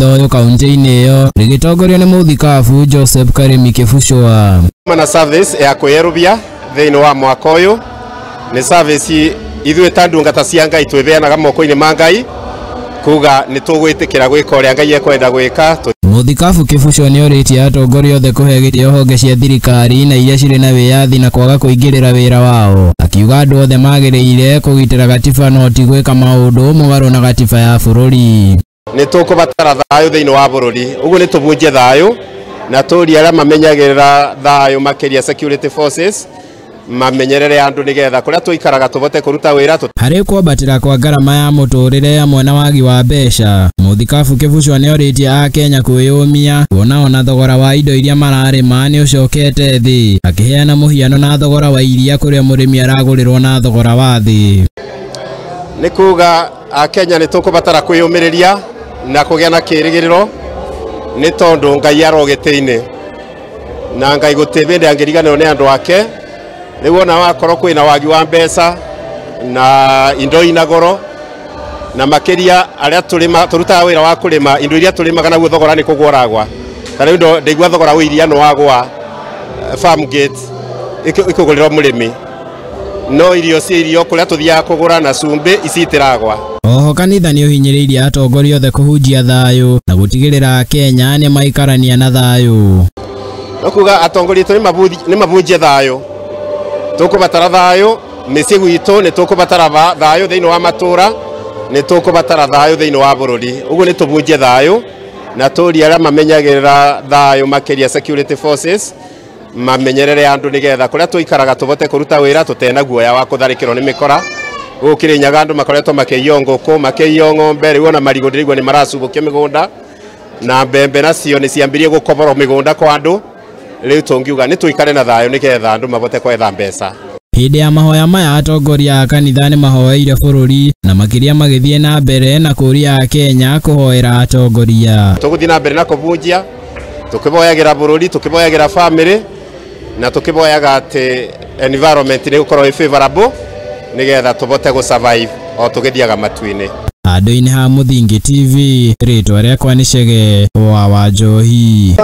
Kanitha ũyũ kaunti-inĩ ĩyo rĩgĩtongorio nĩ mũthikabu Joseph Karimi Kĩbucũa. Mana service ya kwĩyerũbia thĩinĩ wa mwaka ũyũ nĩ service ithuĩ ta ndungata cia Ngai twĩtheanaga moko-inĩ ma Ngai kuga nĩ tũgwĩtĩkĩra gwĩka ũrĩa Ngai ekwenda gwĩka. Mũthikabu Kĩbucũa nĩorĩtie atongoria othe kũhe gĩtĩo honge cia thirikari na iria cirĩ na wĩyathi na kwaga kũingĩrĩra wĩra wao. Akiuga andũ othe magĩrĩire kũgitĩra gatiba no ti gwĩka maũndũ mũgarũ na gatiba ya bũrũri. Nĩ tũkũbatara thayũ thĩinĩ wa bũrũri, ũguo nĩ tũbunjie thayũ na tũrie arĩa mamenyagĩrĩra thayũ makĩria security forces mamenyerere andũ nĩgetha kũrĩa tũikaraga tũbote kũruta wĩra. Harĩ kwambatĩra kwa ngarama ya mũtũrĩre hamwe na wagi wa mbeca, mũthikabu Kĩbucũa nĩorĩtie Akenya kwĩyũmia kuona ona thogora wa indo iria mararĩma nĩũcokete thĩ, akĩheana mũhiano na thogora wa iria kũrĩa mũrĩmi aragũrĩrwo na thogora wa thĩ. Nĩ kuga Akenya nĩ tũkũbatara kwĩyũmĩrĩria na kũgĩa na kĩrĩgĩrĩro nĩ tondũ Ngai aro gĩtĩ-inĩ na Ngai gũtirĩ hĩndĩ angĩriganĩrwo nĩ andũ ake. Rĩu ona wakorwo kwĩna wagi wa mbeca na indo ina goro na makĩria arĩa tũrutaga wĩra wa kũrĩma indo iria tũrĩmaga naguo thogora nĩ kũgwa ũragwa. Ta rĩu ndaigua thogora wa iria nĩ wagwa farm gate ĩkũgũrĩrwo mũrĩmi, no irio cia irio kũrĩa tũthiaga kũgũra na cumbĩ ici itiragwa. Oho kanitha nĩ ũhinyĩrĩirie atongoria othe kũhunjia thayũ na gũtigĩrĩra Akenya nĩ maikarania na thayũ. No kuga atongoria aitũ nĩ mabunjie thayũ, tũkũbatara thayũ mĩciĩ gwitũ, nĩ tũkũbatara thayũ thĩinĩ wa matũra, nĩ tũkũbatara thayũ thĩinĩ wa bũrũri, ũguo nĩ tũbunjie thayũ na tũrie arĩa mamenyagĩrĩra thayũ makĩria security forces mamenyerere andũ nĩgetha kũrĩa tũikaraga tũbote kũruta wĩra tũtena guoya wa kũtharĩkĩrwo nĩ mĩkora. Gũkũ Kĩrĩnyaga andũ makoretwo makĩiywo ngũkũ, makĩiywo ng'ombe, rĩu ona marigũ ndĩraigua nĩ maracubũkio mĩgũnda na mbembe nacio nĩ ciambirie gũkoborwo mĩgũnda kwa andũ. Rĩu tũngiuga nĩ tũikare na thayũ nĩgetha andũ mabote kwetha mbeca. Hĩndĩ ya mahoya maya atongoria a kanitha nĩ mahoeire bũrũri na makĩria magĩthiĩ na mbere na kũũria Akenya kũhoera atongoria. Tũgũthiĩ na mbere na kũbunjia tũkĩboyagĩra bũrũri, tũkĩboyagĩra family na tũkĩboyaga atĩ environment nĩ gũkorwo ĩ favorable nĩgetha tũbote gũ survive o tũgĩthiaga matu-inĩ. Handũ-inĩ ha Mũthingi TV, rĩtwa rĩakwa nĩ Chege wa Wanjohi.